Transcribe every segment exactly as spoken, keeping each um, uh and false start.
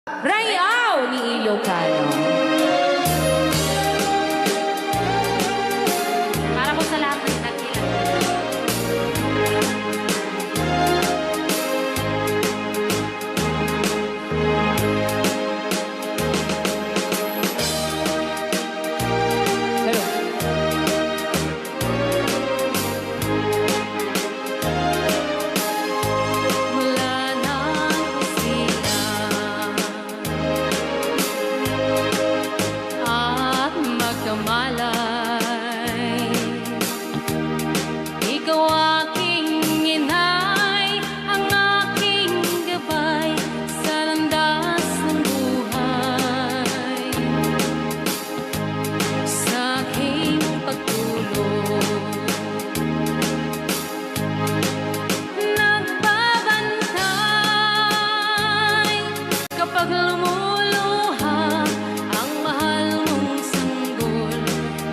Rayaw ni Ilocano. Para po sa lahat ng nagkilala. Hello. Mula nang sila at magkamalay, ikaw aking inay, ang aking gabay sa landas ng buhay. Sa aking pagtulog, nagbabantay kapag lumuluha ang mahal mong sanggol,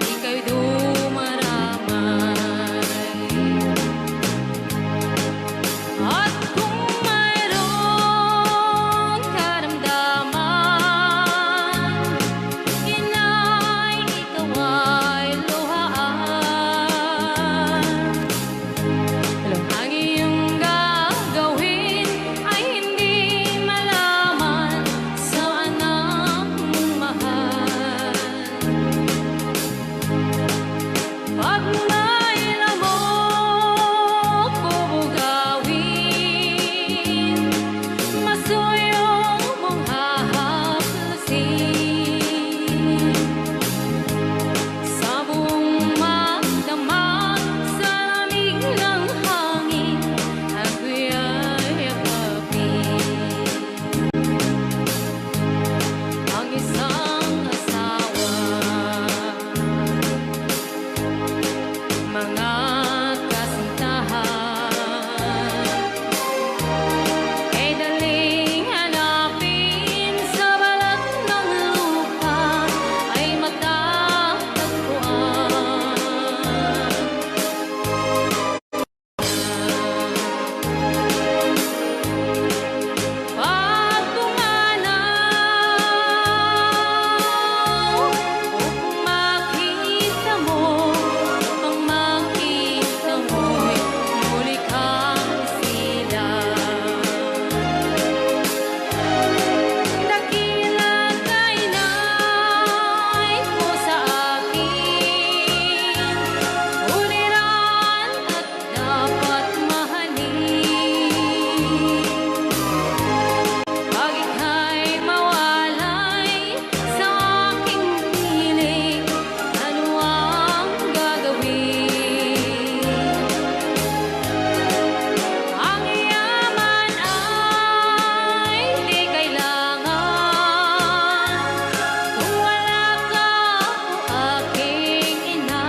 ika'y dumaramay. At kung mayroong karamdaman, inay, ikaw ay luhaan. Hello. Ang iyong gagawin ay hindi malaman sa anak mong mahal. Pag may lamok bubugawin, masuyo mong hahaplasin. Sa buong magdamag sa lamig ng hangin, ako'y yakapin. Ang isang asawa, mga kasintahan, e daling hanapin sa balat ng lupa ay matatagpuan. Pagpumanaw, upang makita mo, upang makita mo'y muli kang isilang. Dakila ka, inay, mo sa akin, uliran at dapat mahalin. Pag ika'y mawalay sa aking piling, ano ang gagawin? Ang yaman ay di kailangan kung wala ka, o aking inay.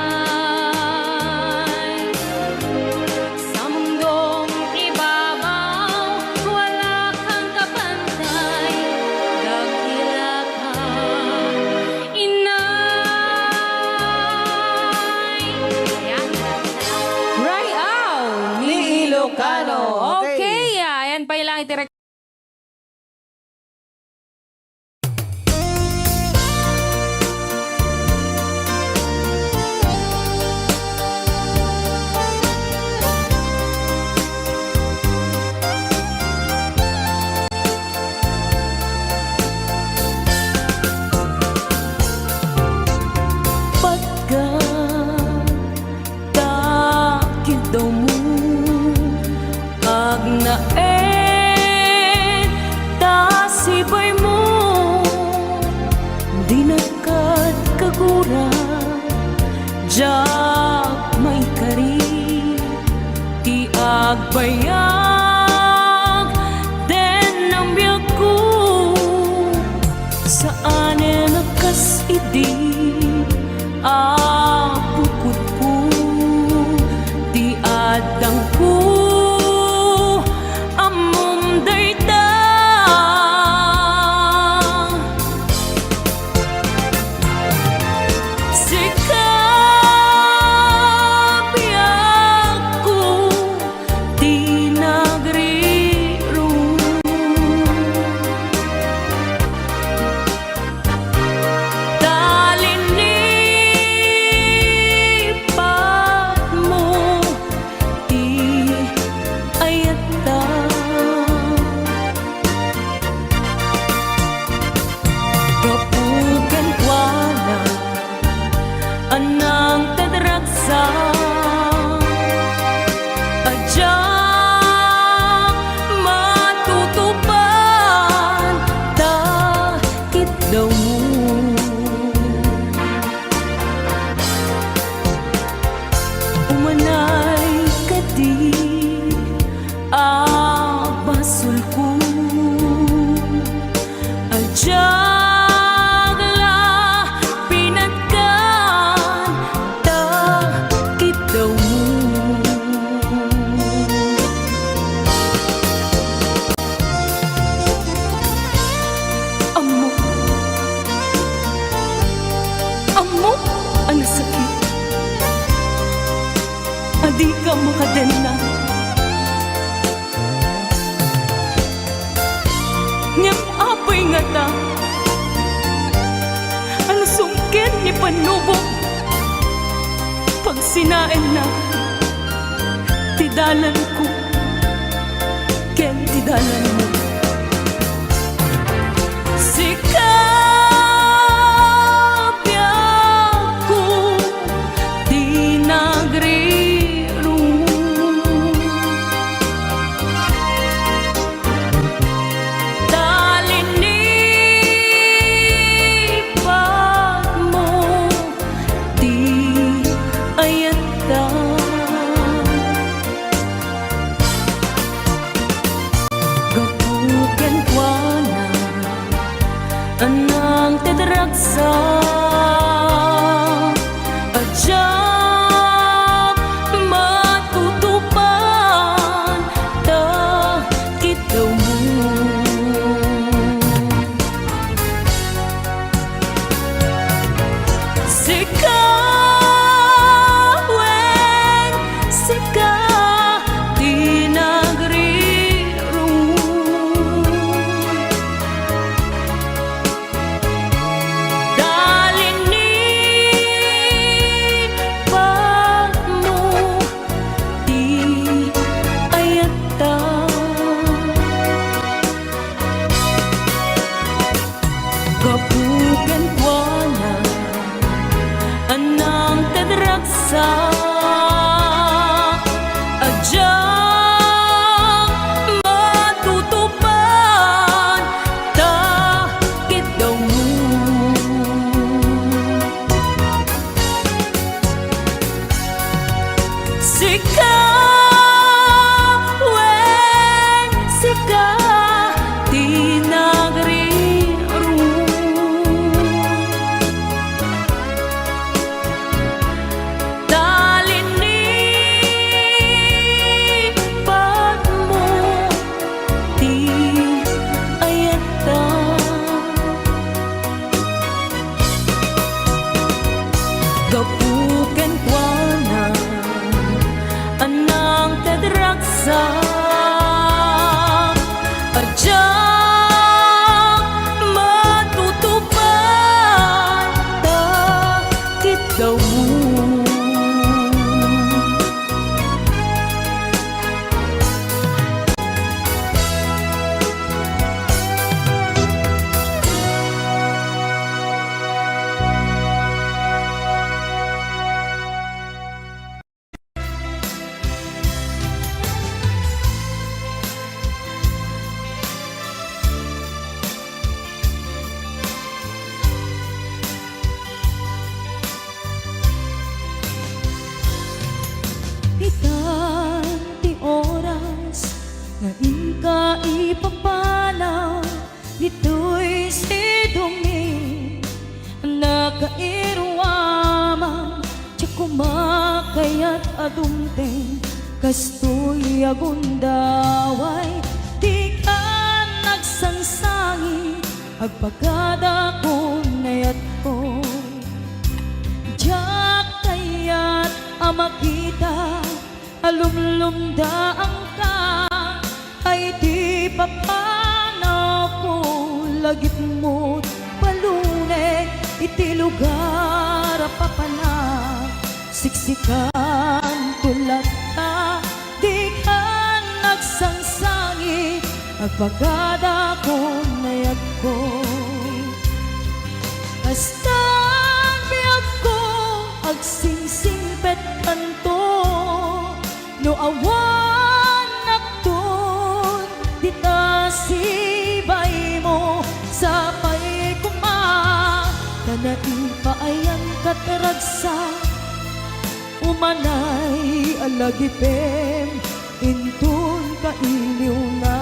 Sa mundong ibabaw, wala kang kapantay, dakila ka, inay. Yan. Rayaw ni Ilocano. Okay. Okay, ah, ayan pa lang iti Pagka takidawmo, agnaed ta sibaymo, dinak kad kagura, diak maikari ti agbayag den biagko. Saanen a kas idi a pukotko ti addangko, ammom dayta. Sika, biagko, ti na Diak la pinatgan ta kiddawmo. Ammok, ammok a nasakit a dika makadenna. Ngem apay ngata a nasungkit ni Pannubok, pagsinaenna ti dalanko ken ti dalanmo. Sika, biagko, ti nagrirong. Ta linipatmo ti ayatta. Gapu kenkuana, a nangted ragsak a diak matutupan ta kiddawmo. Sika, wen, sika ti nagrirong. Ta linipatmo ti ayatta. Gapu kenkuana, a nangted ragsak a diak matutupan ta kiddawmo. Sika, wen, sika ti nagrirong. Ta linipatmo ti ayatta. Gapu kenkuana, a nangted ragsak a diak matutupan ta kiddawmo. Itan ti oras nga inka ipapanaw ditoy sidongngin. Nakairuaman, diak koma kayat a dumteng kastoy a gundaway. Dikan nagsangsangi, agpagadakon ayatko. Diak kayat a makita a lumlumdaangka, ay ti papanawko, lagipmo't paluneg iti lugar a papanak. Siksikanto latta, dikan nagsangsangi, agpagadakon ayatko. Kastan biagko, agsingsingpetkanto, no awan nakton dita sibaymo, sapay koma ta naipaayankat ragsak, umanay a lagipem inton kailiwna.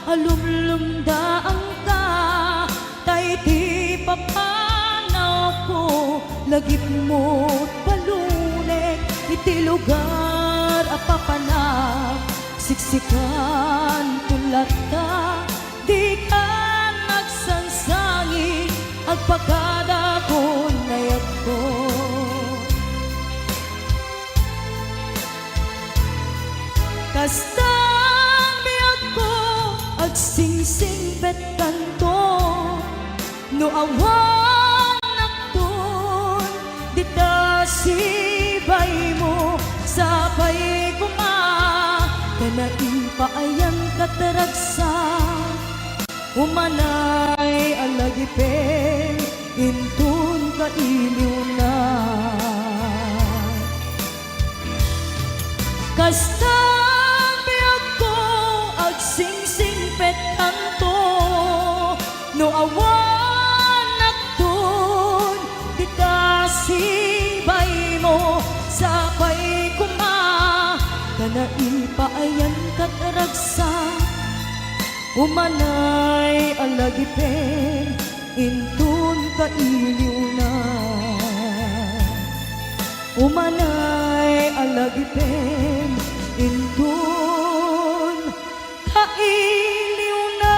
Alumlumdaanka, ta iti papanawko, lagipmo't balunek iti lugar a papanak. Siksikanton latta, dikan agsangsangit, agpakadakon nga ayatko. Kasta biagko, agsingsingpetkanto, no awan nakton dita sibaymo, sapay koma ta naipaayan kat ragsak. Umanay a lagipen inton kailiwna. Kasta biagko, agsingsingpetkanto, no awan nakton dita sibaymo, sapay koma ta naipaayan kat ragsak. Umanay a lagipen inton kailiwna. Umanay a lagipen inton kailiwna.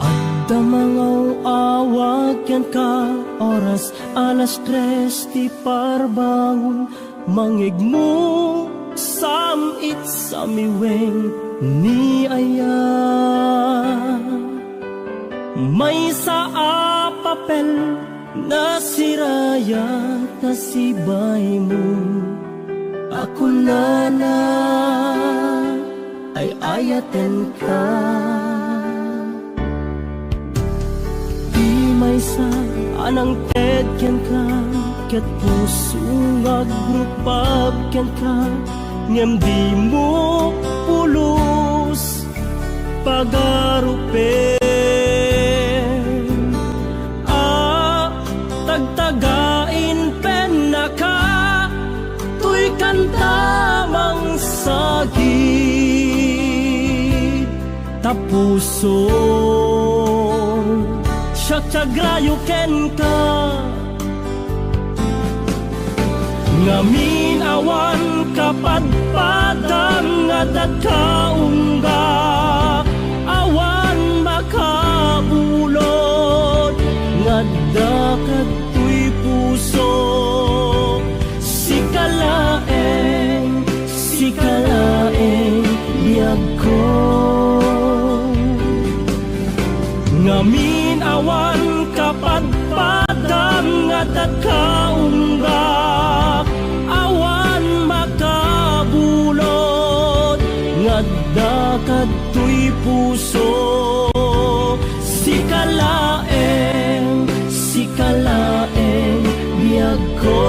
Adda mangaw-awag kenka, oras alas tres ti parbangon, mangigmuksam it samiweng ni aya. Maysa a papel nasirayak ta sibaymo a kunana, ay-ayatenka. Ti maysa a nangted kenka, ket puso nga agrupab kenka, ngem dimo pulos pagarupen a tagtagain pennaka, toy kanta mangsagid ta puso. Siak ti agrayo kenka. Ngamin awan kapadpadan nga adda ka ungga, awan makabulod nga adda kadtoy puso. Sika laeng, sika laeng biagko. Ngamin awan kapadpadan nga adda ka ungga, awan makabulod nga adda kadtoy puso. Sika laeng, sika laeng biagko.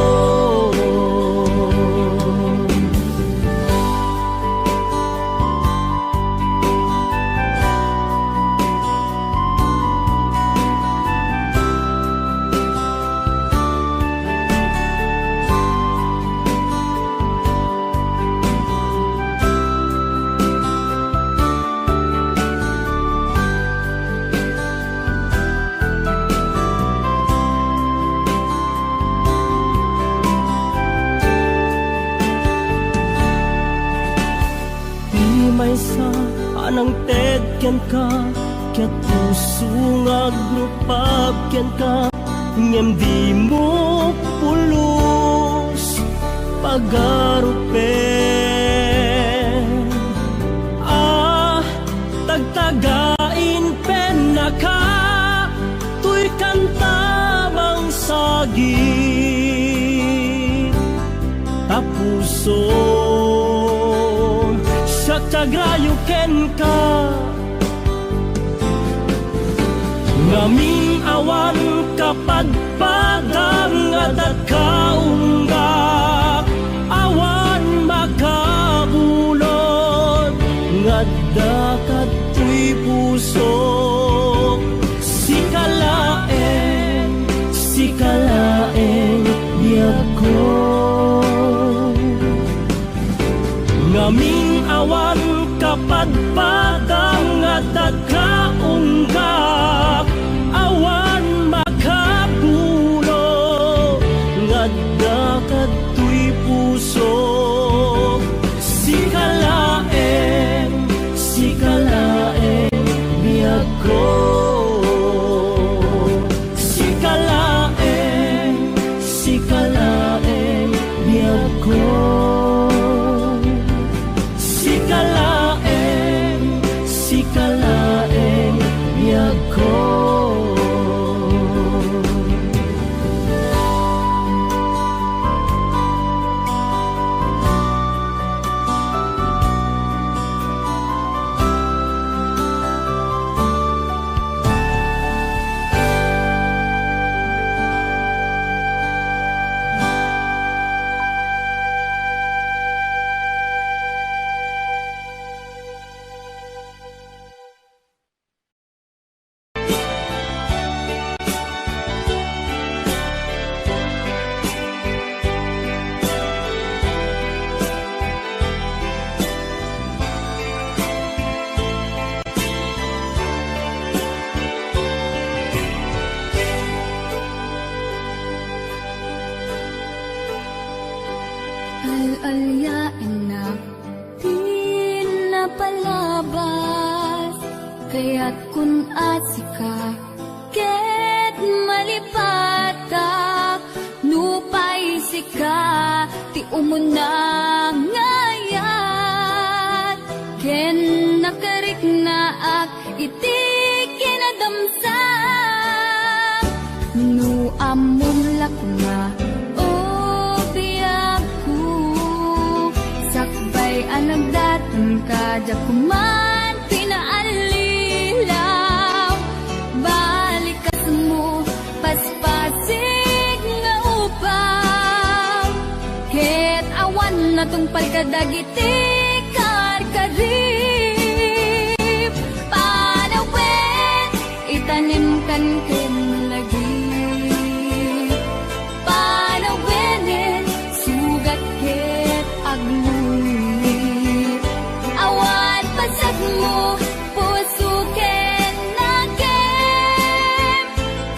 Ti maysa a nangted kenka, ket puso nga agrupab kenka, ngem dimo pulos pagarupen. Ah, tagtagain pennaka, toy kanta mangsagid ta puso. Siak ti agrayo kenka. Ngamin awan kapadpadang a dakaunggak, awan makabulod nga adda kadtoy pusok. Sika laeng, sika laeng, biagko. Ngamin awan kapadpadang a dakaunggak, awan makabulod nga adda kadtoy pusok. Sika laeng, sika laeng, biagko. Sika laeng, sika laeng, biagko. Sika laeng, sika laeng, biagko. Al-aliaennak ti napalabas, kayatkon a sika ket malipatak, nupay sika ti umuna nga ayat, ken nakariknaak iti kinadamsa. No ammom la koma, o biagko, sakbay a nagdatonka, diak man pinaallilaw. Balikasmo, paspasig nga ubbab, ket awan natungpal kadagiti karkarib. Panawen, itanimkan ken lagip. Panawenen, sugat ket aglungit. Awan pasekmo, puso ken nakem.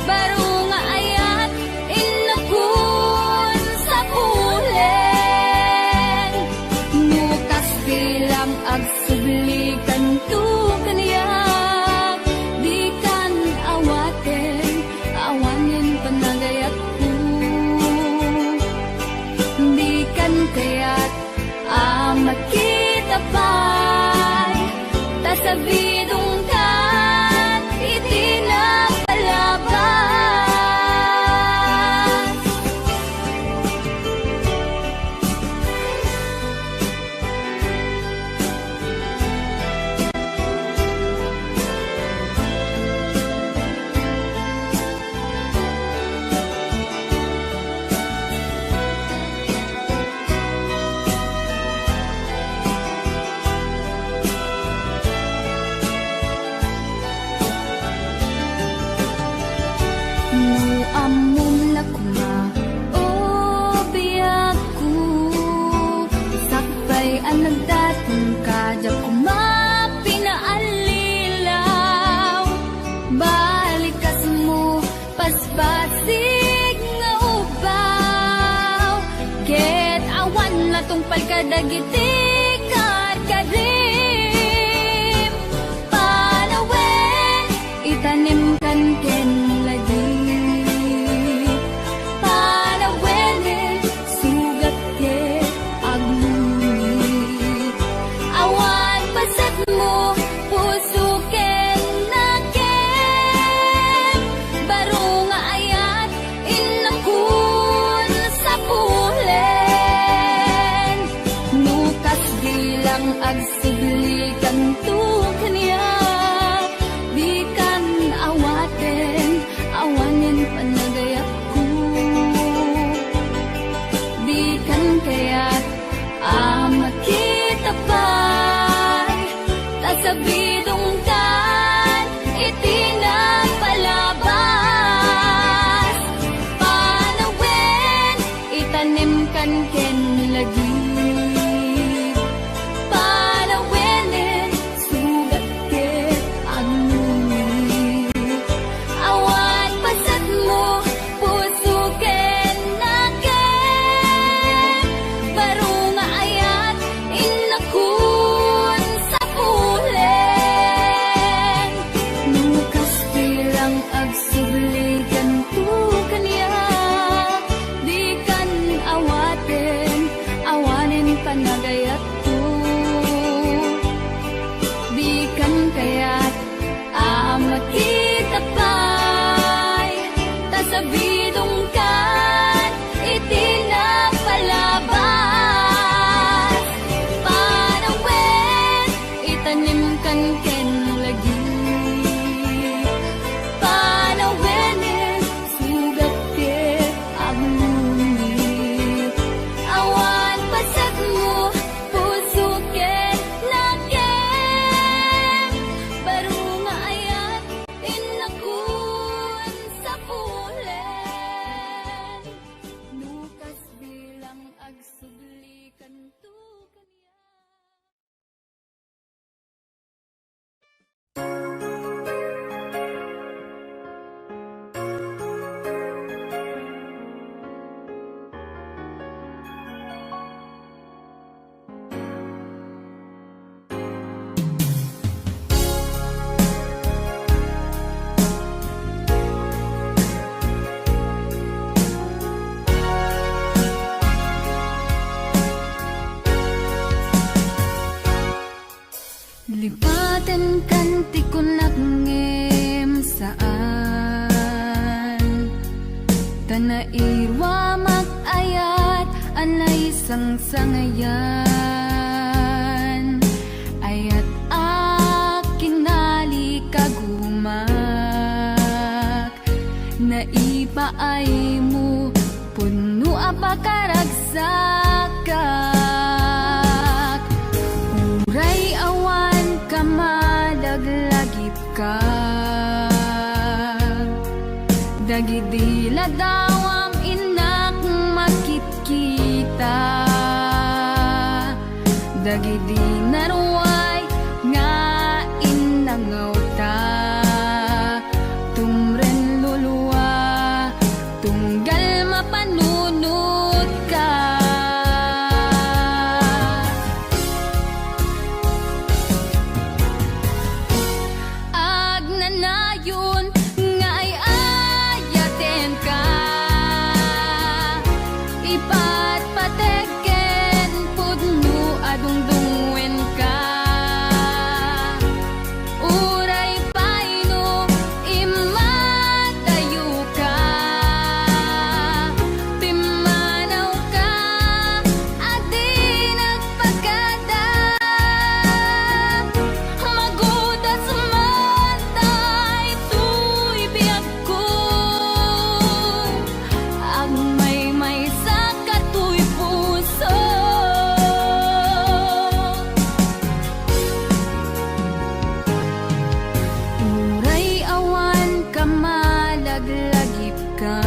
Baro nga ayat, innakon sapulen. No kas bilang agsubli kanto kaniak, dikan awaten, awanen panagayatko. Dikan kayat a makita pay, ta sabidongkan iti napalabas. No ammom la koma, o biagko, sakbay a nagdatonka, diak koma pinaallilaw. Balikasmo, paspasig nga ubbab, ket awan natungpal kadagiti karkarib. Panawen, itanimkan ken lagip. Panawenen, sugat ket aglungit. Awan pasekmo, puso ken nakem. Baro nga ayat, innakon sapulen. No kas bilang agsubli kanto kaniak, dikan awaten. Tanem kan ken lagi. Panawen, sugat ti aglungit. Awan pasekmo, puso ken nakem. Baro nga ayat, innakuan sapulen. No kas bilang agsubli kanto kaniak. Lipaten kan ti kunak ngem saan. Ta nairuamak ayat a naisangsangayan. Ayat a kinalikagumak. Naipaaymo, pudno a pakaragsakak. Uray awan ka, malaglagipka. Dagidi ladawam innak makitkita. Dagidi naruay nga innangawta, tumren lulua, tunggal mapanunotka. Agnanayon nga ay-ayatenka, ipatpatek ken pudno a dungdungngoenka. Uray pay no immadayoka, pimmanawka a di nagpakada. Magudas man daytoy biagko, agmaymaysa katoy puso. Uray awan ka, malaglagipka.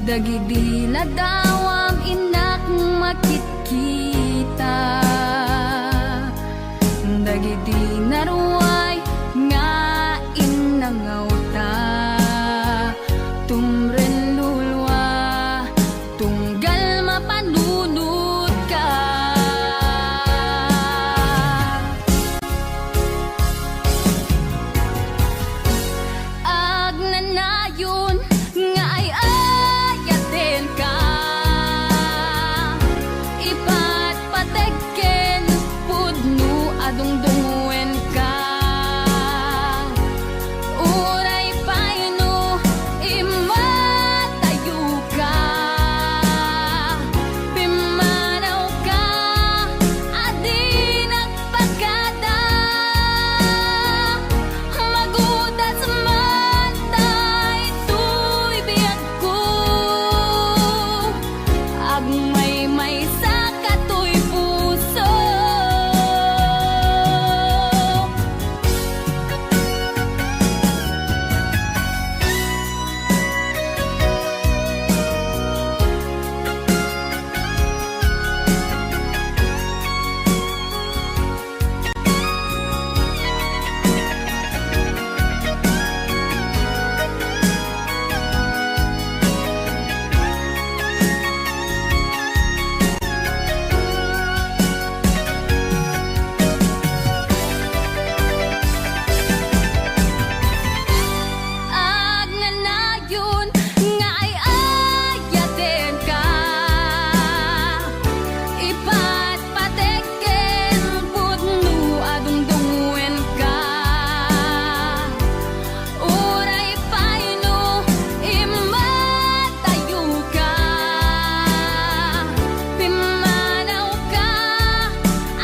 Dagidi ladawam innak makitkita. Dagidi naruay nga innangawta, tumren lulua, tunggal mapanunotka. Agnanayon nga ay-ayatenka, ipatpatek ken pudno a dungdungngoenka. Uray pay no immadayoka, pimmanawka a di nagpakada. Magudas man daytoy biagko, agmaymaysa katoy puso. Agnanayon nga ay-ayatenka, ipatpatek ken pudno a dungdungngoenka. Uray pay no immadayoka, pimmanawka a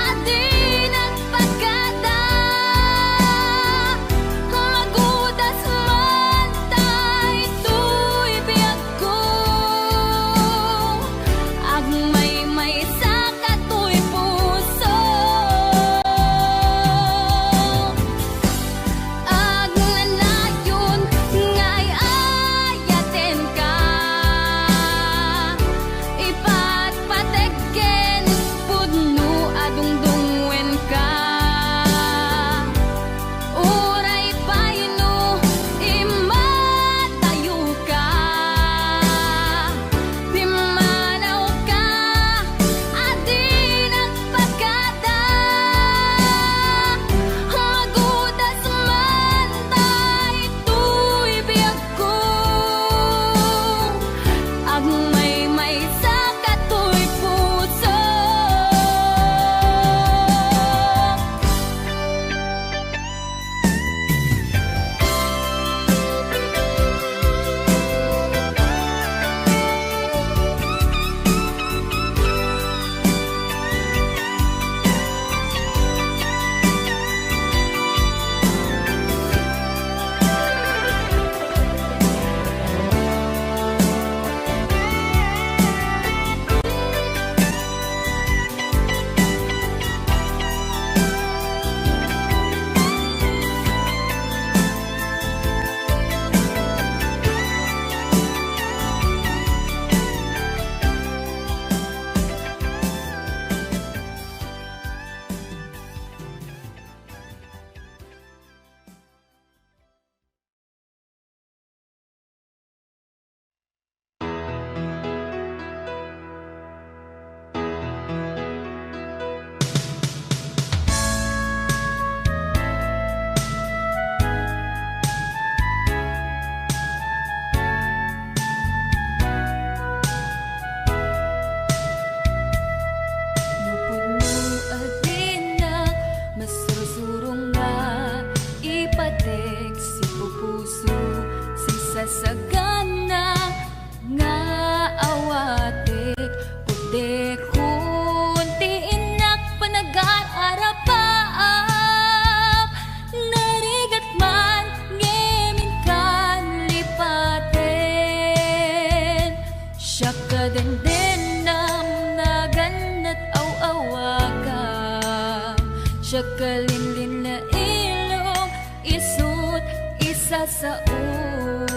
Siak kalinlinna ilong, isut' isasaom.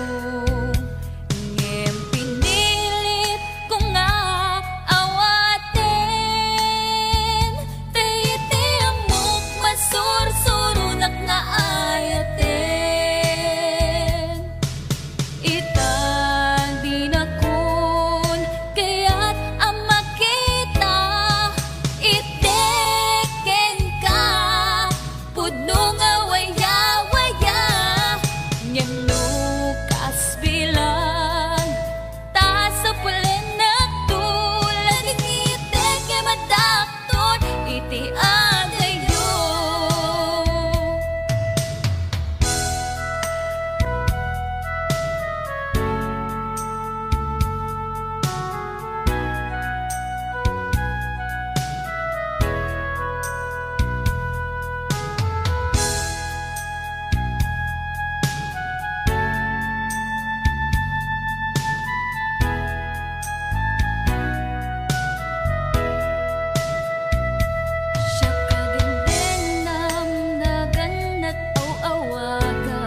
Ngem pinilit ko nga awaten, ta iti ammok masursuronak nga ayaten. Ita dinakon kayat a makita, iti kenka pudno nga waya-waya, ngem no kasbilang, ta sapulennakto, ladingiti nga madak- ton iti adayo. Siak a dengdengam, nagannak aw-awaga.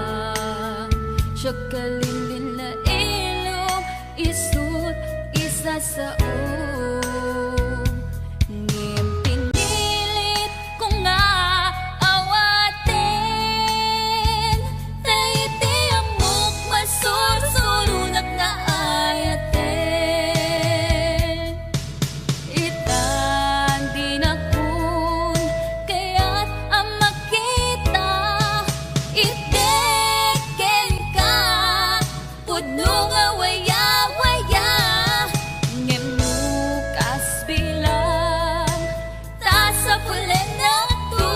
Siak kalinlinna ilong, isut' isasaom. Ngem pinilit ko nga awaten, ta iti ammok masursuronak nga ayaten. Ita dinakon kayat a makita, iti kenka pudno nga waya-waya, ngem no kasbilang, ta sapulennakto,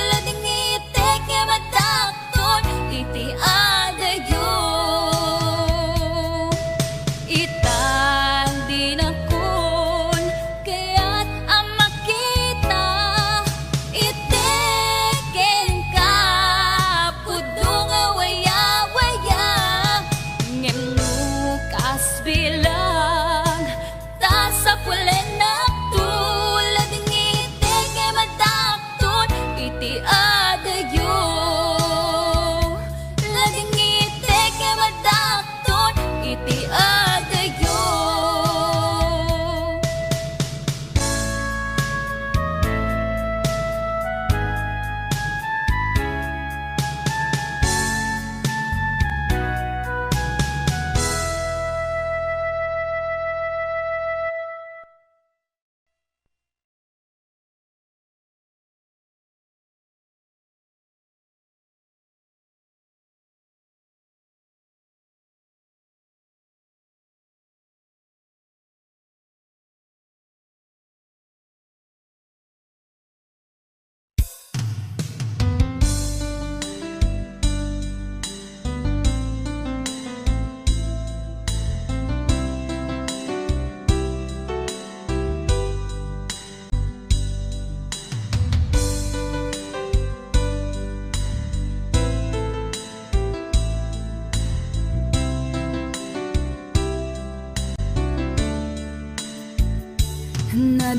ladingiti nga madakton iti adayo. Ita dinakon kayat a makita, iti kenka pudno nga waya-waya, ngem no kasbilang, ta sapulennakto, ladingiti nga madakton iti adayo. Ladingiti nga madakton iti adayo.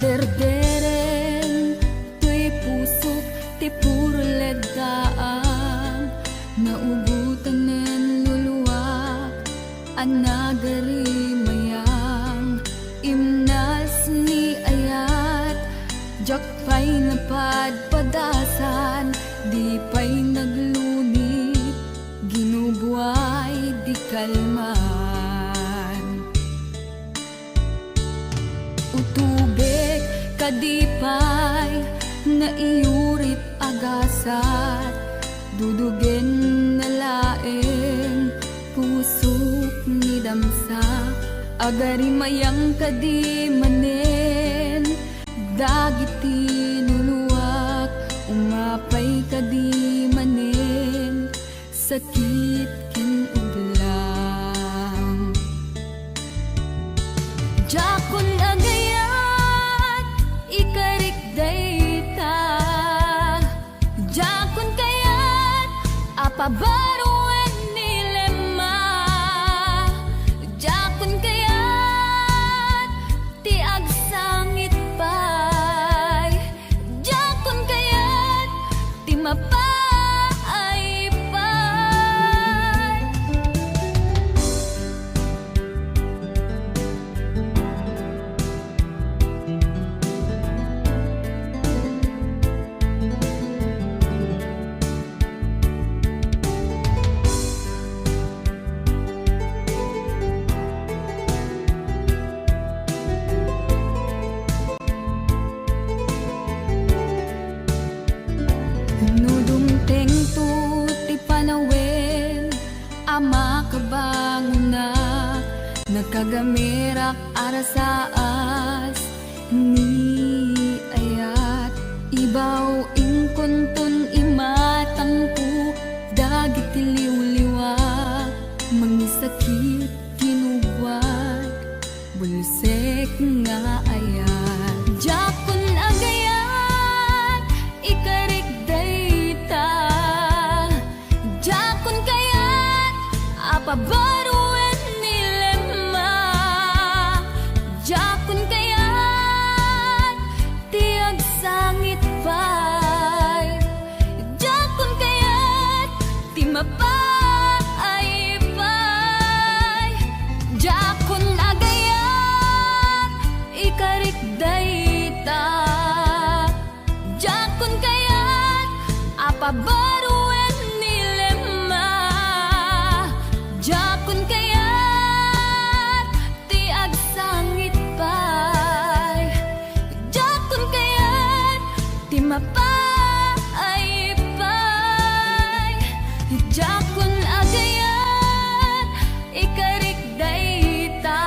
Naderdereng toy pusok ti purleddaam, naugotanen luluak a nagarimayam, imnas ni ayat, diak pay napadpadasan, di pay naglunit, ginubuay di kalman. Utubek kadi pay naiyurit a gasat, dudugen na laeng pusok ni damsa. Agarimayam kadi manen dagiti luluak, umapay kadi manen sakit ken ublang. Diakon agayat ikarik dayta. Diakon kayat a pabaruen ni Lema. Diakon kayat ti agsangit pay. Diakon kayat No dumtengto ti panawen a makabangonak, nagkagamerak a rasaas ni ayat. Ibaw inkunton imatangko dagiti liwliwa, mangisakit kinugwat. Bulsek nga ayat. Diakon agayat, ikarik dayta. Diakon kayat a pabaruen ni Lemma. Diakon kayat ti agsangit pay. Diakon kayat ti mapaay pay. Diakon agayat, ikarik dayta. Diakon kayat a pabaruen ni Lemma. Diakon kayat ti agsangit pay. Diakon kayat ti mapaay pay. Diakon agayat, ikarik dayta.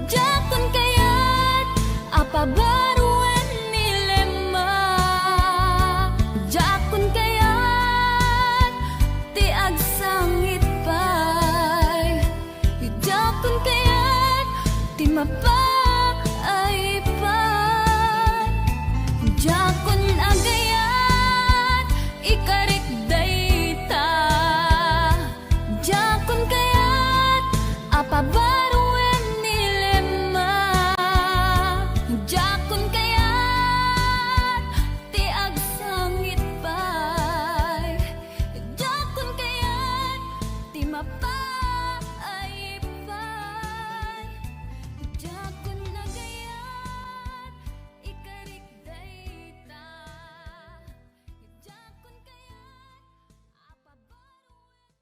Diakon kayat a pabaruen ni Lemma. Diakon kayat ti agsangit pay. Diakon kayat ti mapaay pay. Diakon agayat, ikarik dayta. Diakon kayat a pabaruen ni Lemma. Diakon kayat ti agsangit pay. Diakon kayat ti mapaay pay. Diakon agayat, ikarik dayta. Diakon kayat a pabaruen.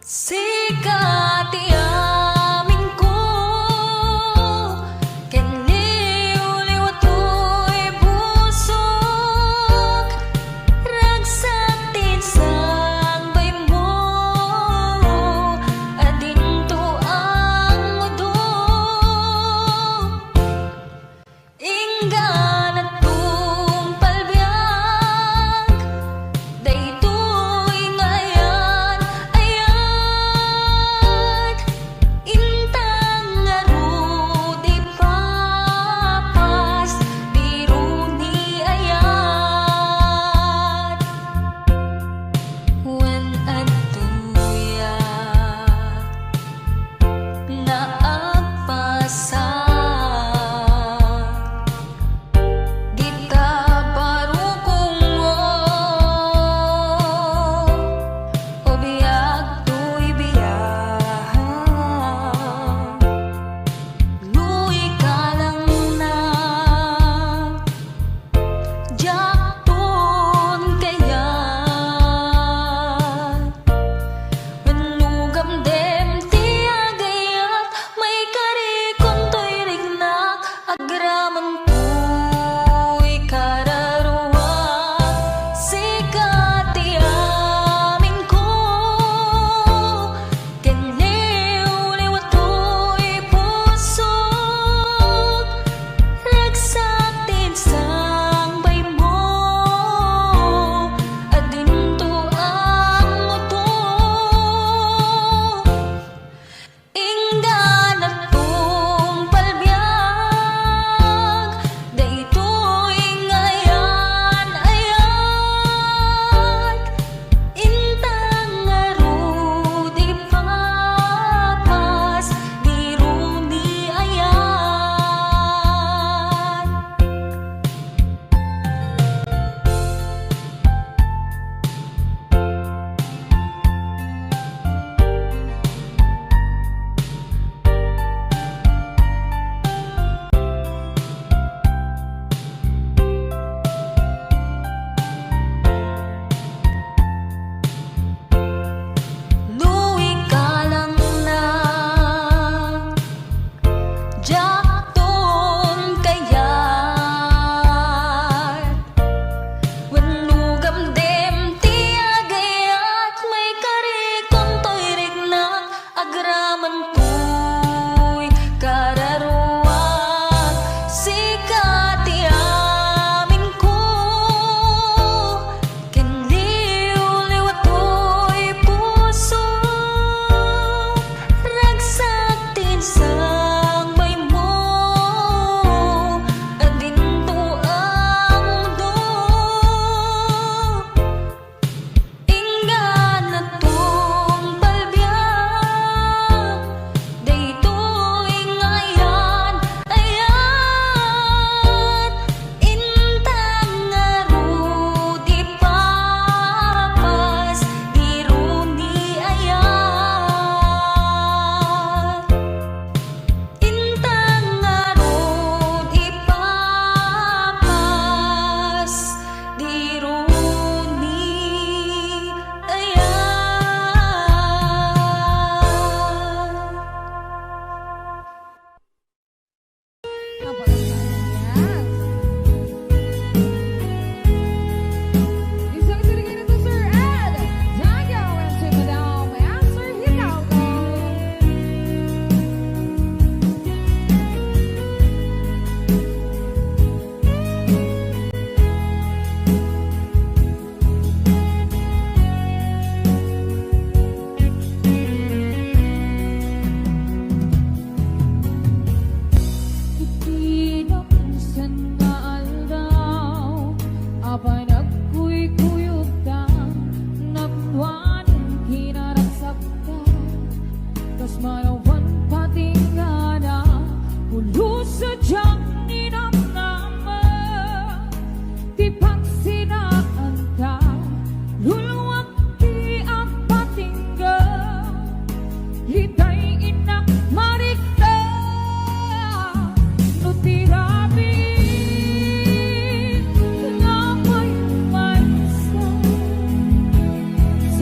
Sika ti amingko, ken liwliwa toy busok, ragsak ti insangbaymo, adinto angudo. Inggana tungpal biag, daytoy nga ayan-ayat.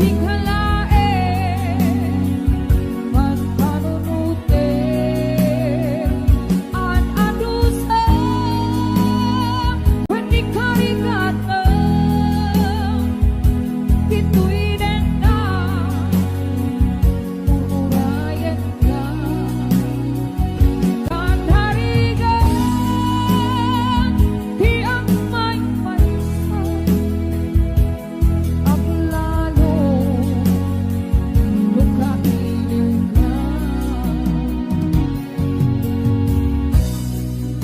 Sika laeng, panpanunotek, an-adusa, wenno karigatem, ditoy dengta, ururayenka, tan harigan ti agmaymaysa. Aglalo no kailiwka.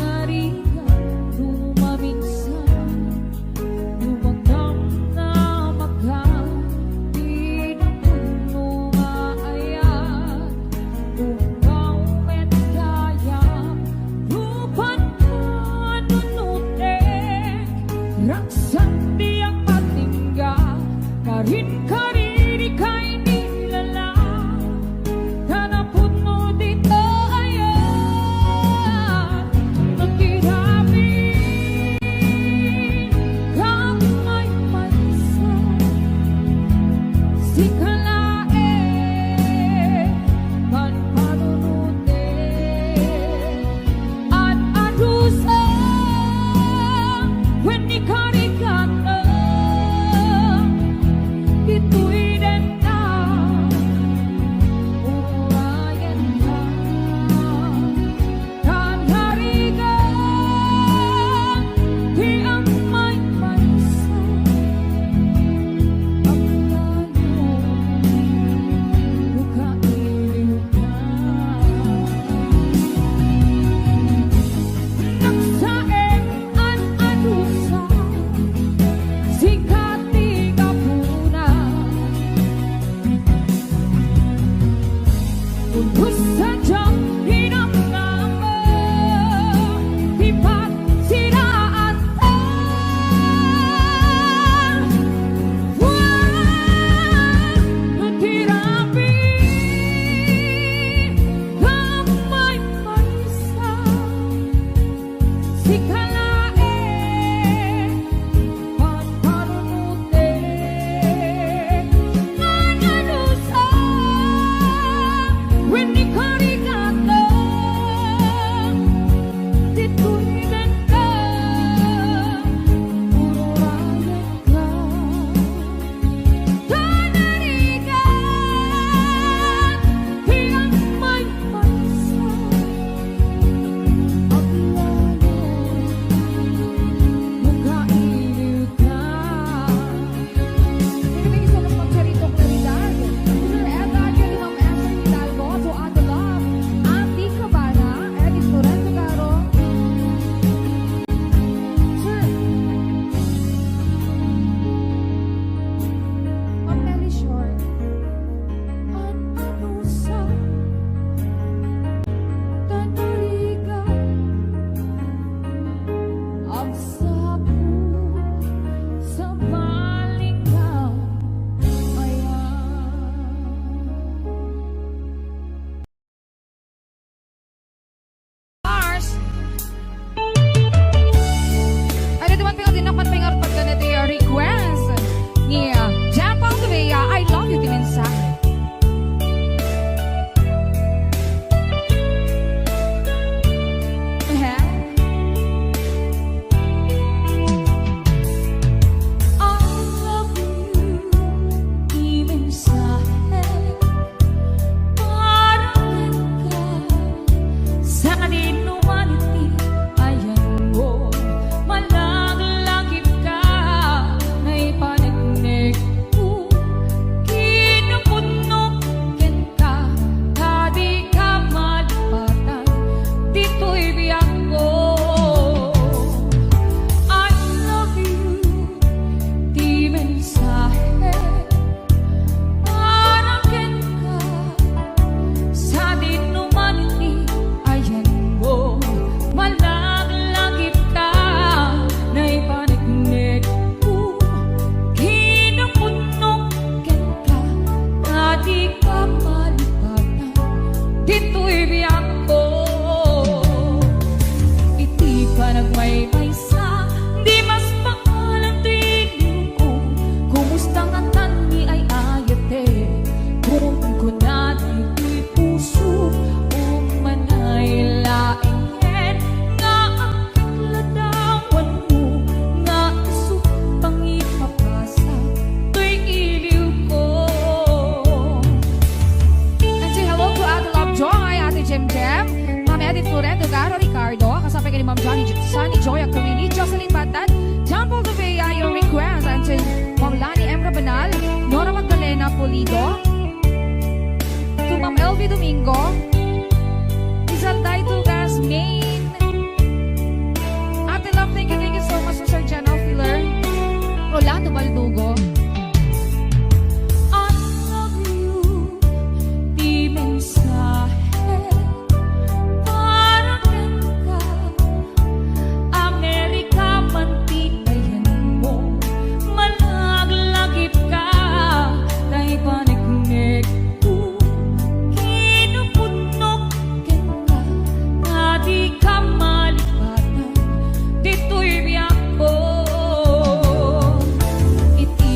Narigat no maminsan, no magamnamaka, di na pudno nga ayat, unggaw met kayat, no panpanunotek, ragsak diak agtingga, karin-karin dika inilalang, ta napudno dita ayat, no ti rabii, agmaymaysa, sika laeng, panpanunotek, an-adusa, wenno karigatem, ditoy dengta, ururayenka, tan harigan ti agmaymaysa. Aglalo To Ma'am Elvie Domingo. Rizal Day Tugas, Maine. Ate Love, thank you, thank you so much, Sir General Filler. Rolando Baldugo. I love you, di mensahe para kenka. Amerika man ti ayanmo, malaglagipka, tay paneknekko. Kinupudnok kenka, nga dika malipatan ditoy biagko. Iti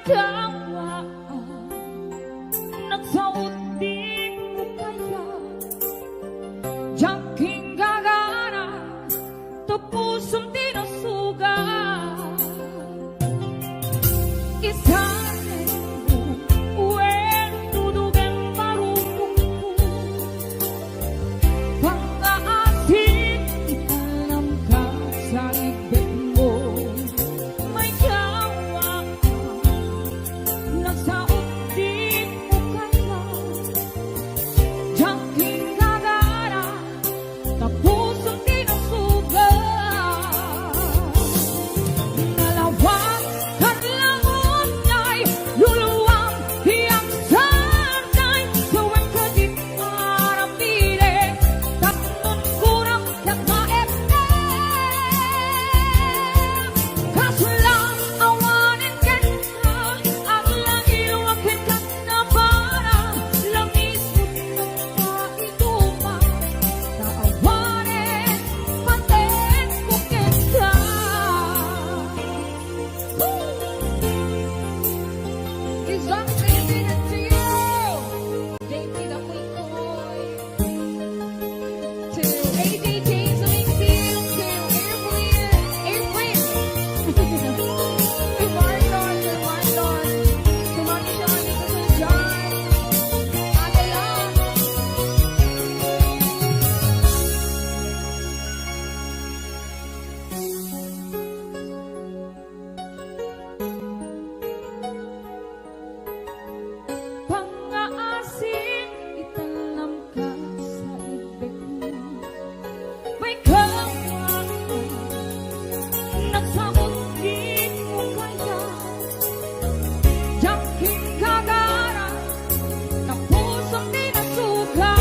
Kawaan, nagsaut din mo kaya? Diak kinggagana, ta pusom ti nasugat. Isan mo, wen, tudugen marumong ko. Pangaasin, italnam ka sa ibek mo. May kawaan, nagsaut din mo kaya? Diak kinggagana, ta pusom ti nasugat. Nalawag ket launay, luluam ti agsarday, sawen ket di aramide, tapno kunak ket maep-ep. Kasla awanen kenka, aglagiluak kenka, nabara, lamismo kenka, ituma, ta awanen patenko kenka. Woo! Is that amazing to you? J P the Quick Boy. To A J James Wingfield, to Erwin, Erwin. To Marlon, to Marlon. To Mami Shani, to Sir John. Adelon. Pangaasin, italnam ka sa ibek mo. May kawaan, nagsaut din mo kaya? Diak kinggagana, ta pusom ti nasugat.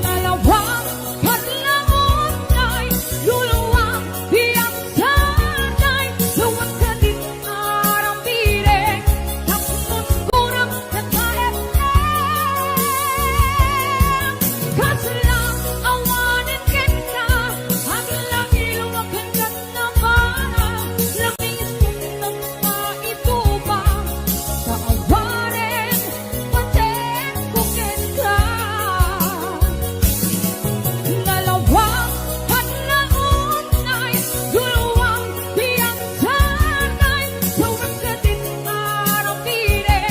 Nalawag ket launay, luluam ti agsarday, sawen ket di aramide, tapno kunak ket maep-ep. Kasla awanen kenka, aglagiluak kenka, nabara, lamismo kenka, ituma, ta awanen patenko kenka. Nalawag ket launay, luluam ti agsarday, sawen ket di aramide,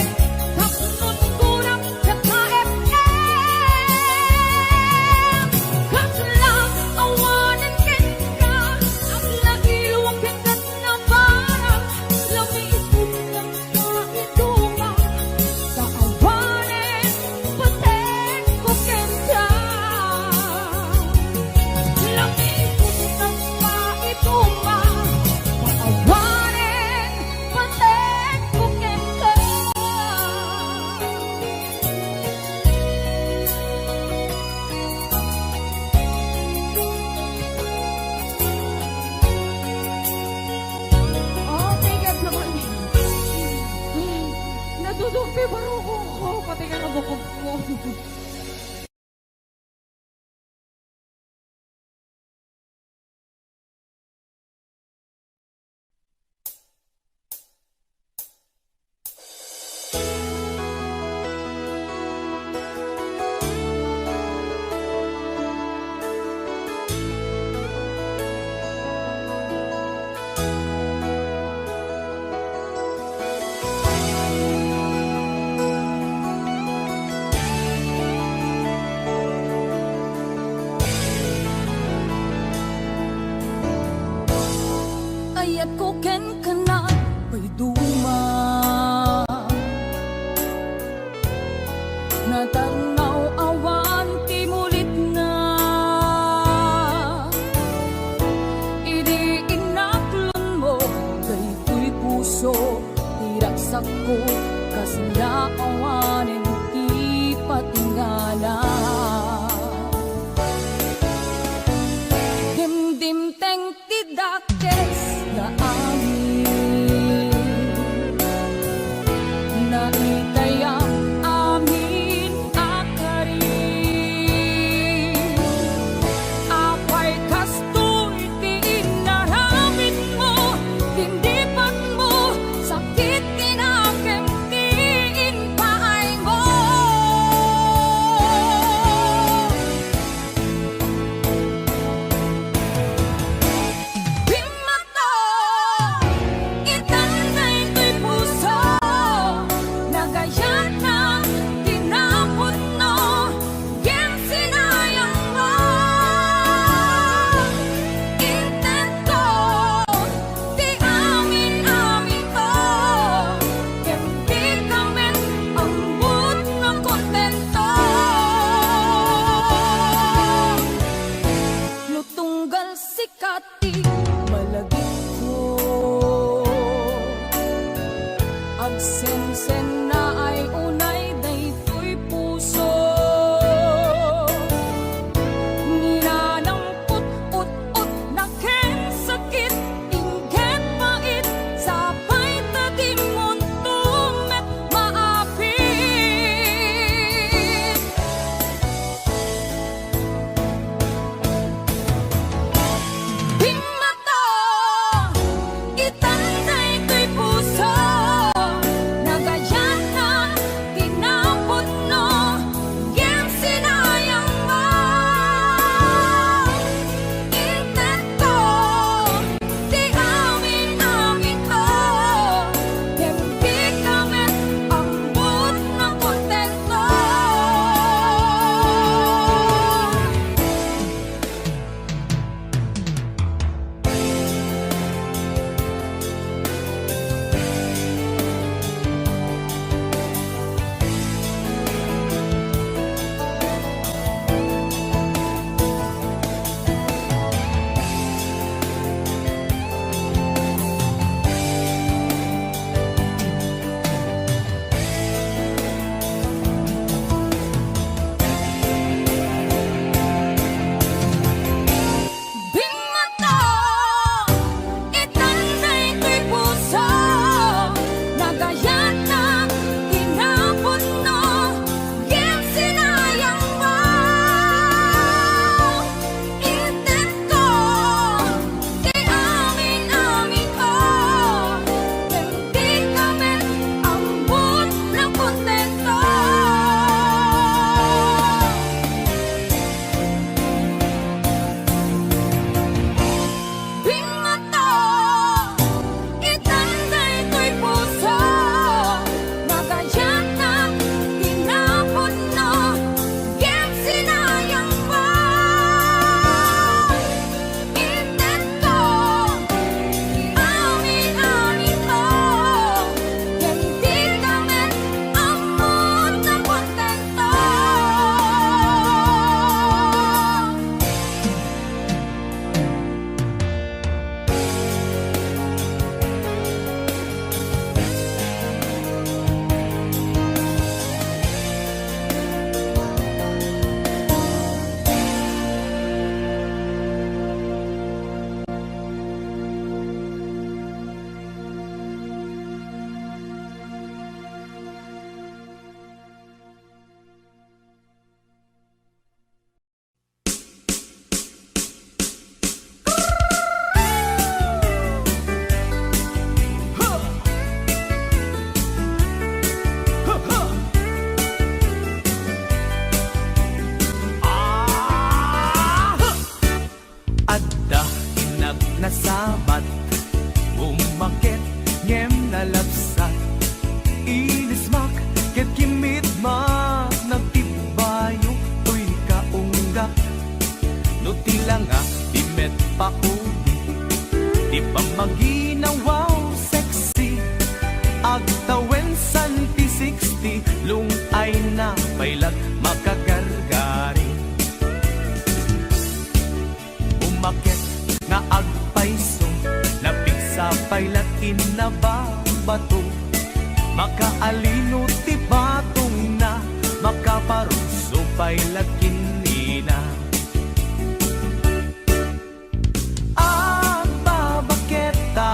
tapno kunak ket maep-ep. Kasla awanen kenka, aglagiluak kenka, nabara, lamismo kenka, ituma, ta awanen patenko kenka. Lamismo kenka, ituma, ta awanen patenko kenka. Oh, thank you so much. Natutog ti barukong ko, pati nga kabukod ko. Ayatko kenka, payduma. Natarnaw awan ti mulitna. Idi inaklonmo daytoy puso, ti ragsakko, kasla awanen ti patingana. Dimdimteng ti dakes nga amin. Naitayam amin a kari. Apay kastoy ti inaramidmo, tindipatmo Sensennaay unay daytoy puso. Ninanampot ut-otna ken sakit, inggit pait, sapay ta dimon to met maapit. Bimmato, itan daytoy puso, nagayatna ti napudno, ngem sinayang mo. Intedko ti amin-aminko, ngem dika met ammon nakontento. Bimmato, itan daytoy puso, nagayatna ti napudno, ngem sinayang mo. Intedko ti amin-aminko, ngem dika met ammon nakontento. Bimmato, itan daytoy puso, nagayatna ti napudno, ngem sinayang mo. Intedko ti amin-aminko, ngem dika met ammon nakontento. Adda innak nasabat, ummaket ngem nalabsat. Inismak ket kimmit met, nagtibbayo toy kaunggak. No ti langa ti met pauli, ti pammaginawaw sexy, agtawen san ti sixty, lung-ayna pay la makagargari. Umaket nga agpayso, napigsa pay la ti nababato. Makaalino ti batongna, makaparuso pay la ken nina. Agbabaketa,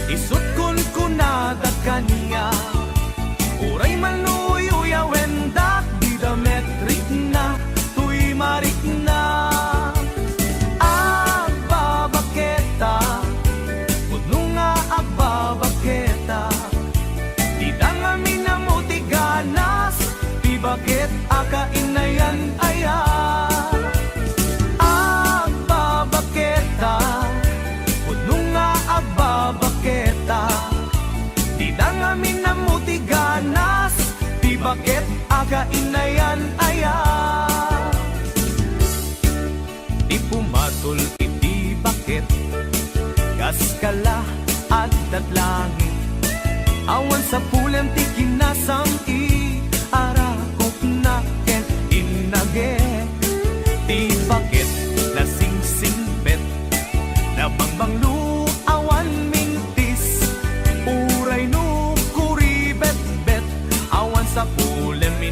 isut' kunkunada kaniak. Uray man no uyuyawendak, dida met rikna toy marikna. Agbabaketa, pudno nga agbabaketa. Dida ngamin ammo ti ganas, ti baket a kainayan aya. Agbabaketa, pudno nga agbabaketa. Dida ngamin ammo ti ganas, ti baket a kainayan aya. Ti pumatol iti baket, kas kala addat langit. Awan sapulan ti kinasam-i, arakopna ket innage. Ti baket nasingsingpet, nabangbanglo awan mintis. Uray no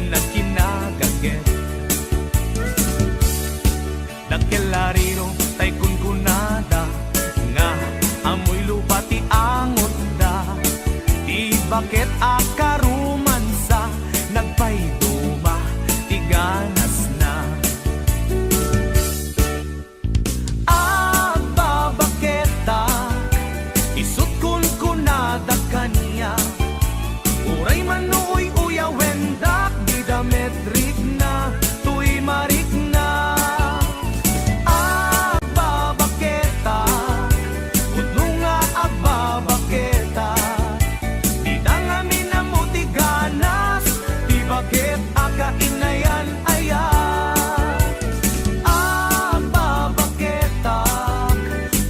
nagkinagaget. Dakkel a riro tay kunkunada nga ammoy lupa ti angotda. Ti baket a karumansa, nagpayduma ti ganasna. Agbabaketak, isut' kunkunada kaniak, uray man no uyawendak, dida met rikna toy marikna. Agbabaketak, pudno nga agbabaketak, dida ngamin ammo ti ganas, ti baket a kainayan aya. Agbabaketak,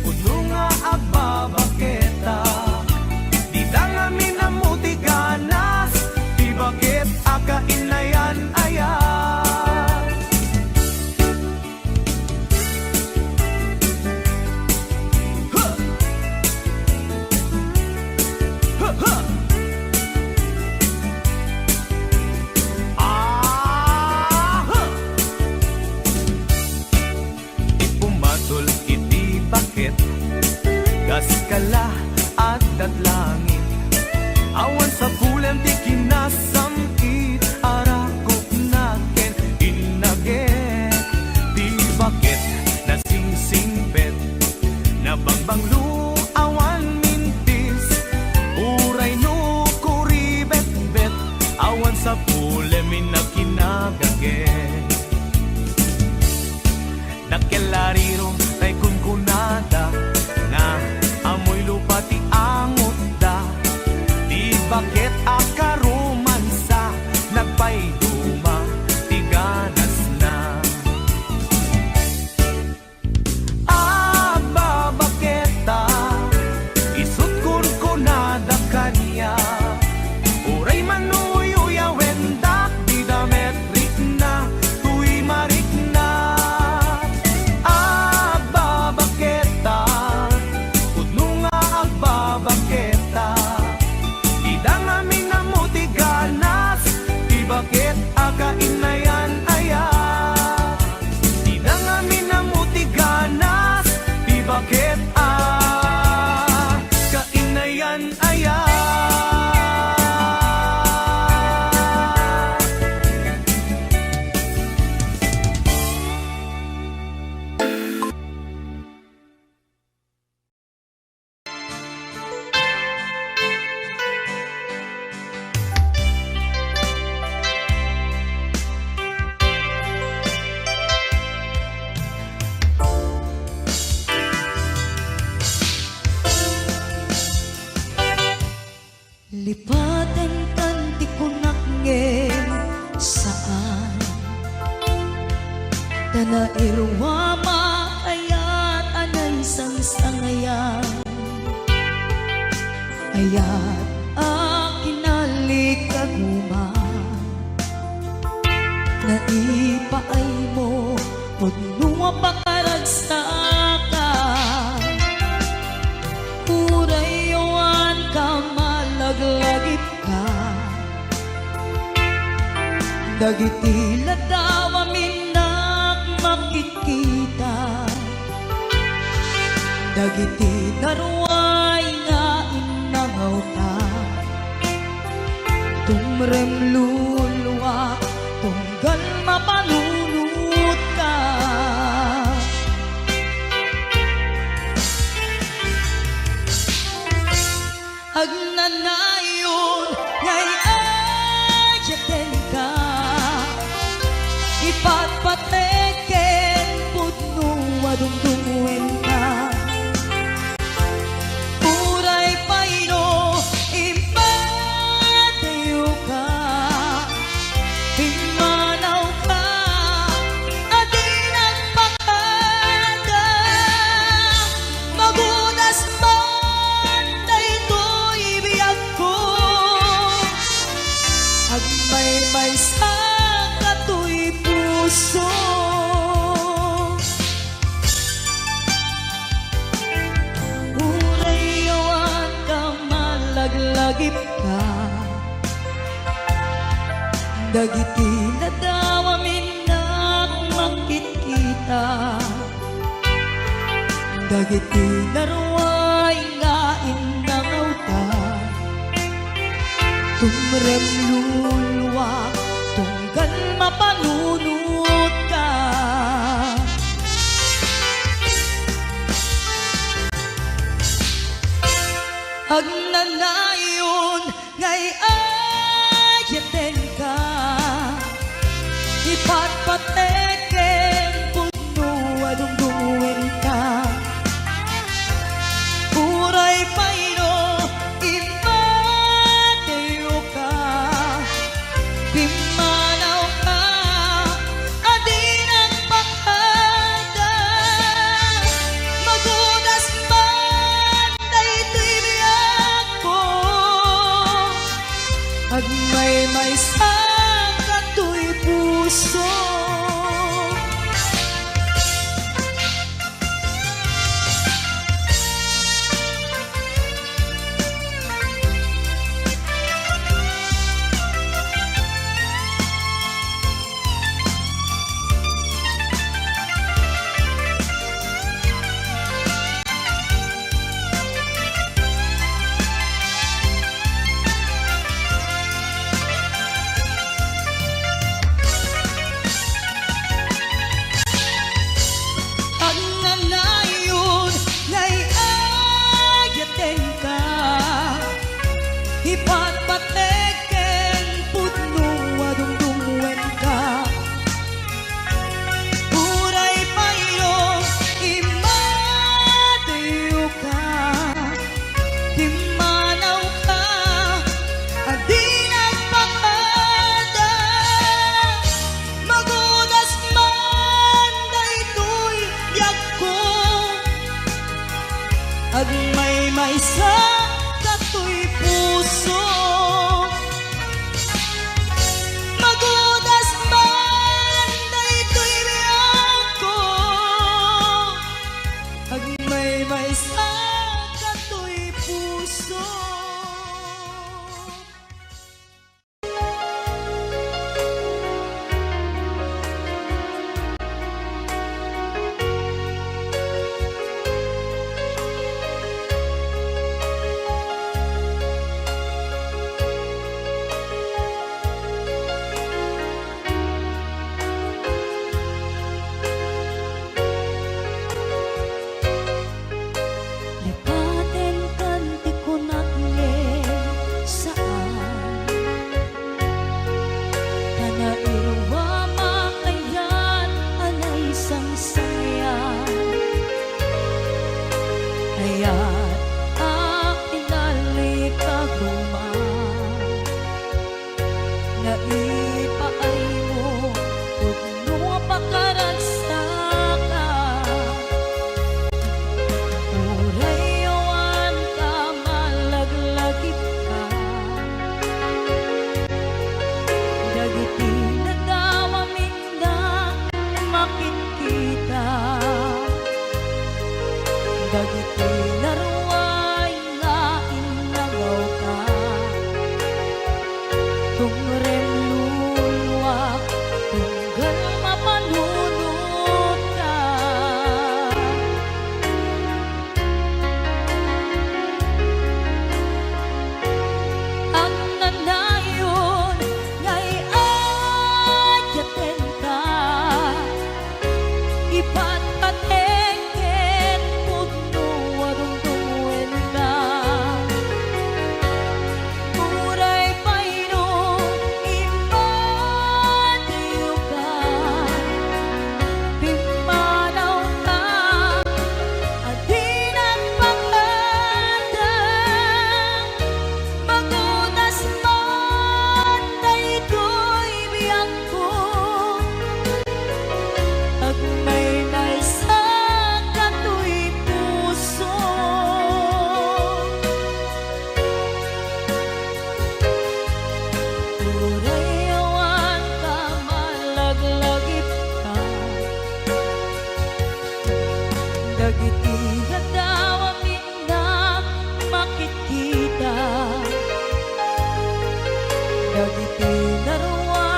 pudno nga agbabaketak, dida ngamin ammo ti ganas, ti baket a kainayan aya. Huh! Huh, huh! Ah, huh! Ti pumatol iti baket, kas kala addat langit. Awan sapulem ti kinasam-it, arakopna ken innaget. Ti baket nasingsingpet, nabangbanglo, awan mintis. Uray no kuribetbet, awan sapulem inna kinagaget. Dakkel a riro tay kunkunada nga ammoy lupa ti angotda. Ti baket a karumansa, nagpayduma ti ganasna. Agbabaketak, isut' kunkunada kaniak, uray man no uyawendak, dida met rikna toy marikna. Agbabaketak, pudno nga agbabaketak, dida ngamin ammo ti ganas, ti baket a kainayan aya. Dida ngamin ammo ti ganas, ti baket a kainayan aya. Lipatenkan ti kunak ngem saan. Ta nairuamak ayat a naisangsangayan. Ayat a kinalikaguman. Naipaaymo pudno a pakaragsakan. Uray awan ka malaglagipka. Dagiti ladaw a minnak makitkita. Dagiti daruay nga innangawta. Tumrem luluak tunggal mapanunotka. Agnanayon nga iyayatenka, ipatpatek ken pudno a dumdumngegka. Uray pay no impadayoka, pimmanawka a di nagpakada. Magunas man daytoy biagko, agmaymaysa ka toy puso. Uray awan ka malaglagipka, Dagiti nadawam innak makitkita, dagiti naruay nga innangawta, tumremluluak tunggal mapanunotka. Agnanayon nga iyayatenka, ipatpatek ken pudno a dungdungngoenka. Uray pay no immatiyoka, pimmanawka a di nagpakada. Magudas man daytoy biagko, agmaymaysa katoy puso. Agnanayon nga iyayatenka, ipatpatek ken pudno a dungdungngoenka. Uray pay no immatiyoka, pimmanawka a di nagpakada. Magudas man daytoy biagko, agmaymaysa katoy puso. Magudas man daytoy biagko, agmaymaysa katoy puso. Lipatenkan ti kunak ngem saan. Ta nairuamak a kayat a naisangsangian. Kayat a pinalika koma. Nga ipaaymo pudno a pakaragsaka. Uray awan ka, malaglagipka. Dagiti nadawam innak makitkita. Dagiti naruay nga innangawka. Tungrem luluak, tunggal mapanunotka. Agnanayon nga iyayatenka, ipatpatek ken pudno a dungdungngoenka. Uray pay no immatiyoka, pimmanawka a di nagpakada. Magudas man daytoy biagko, agmaymaysa katoy puso. Uray awan ka, malaglagipka. Dagiti nadawam innak makitkita. Dagiti narua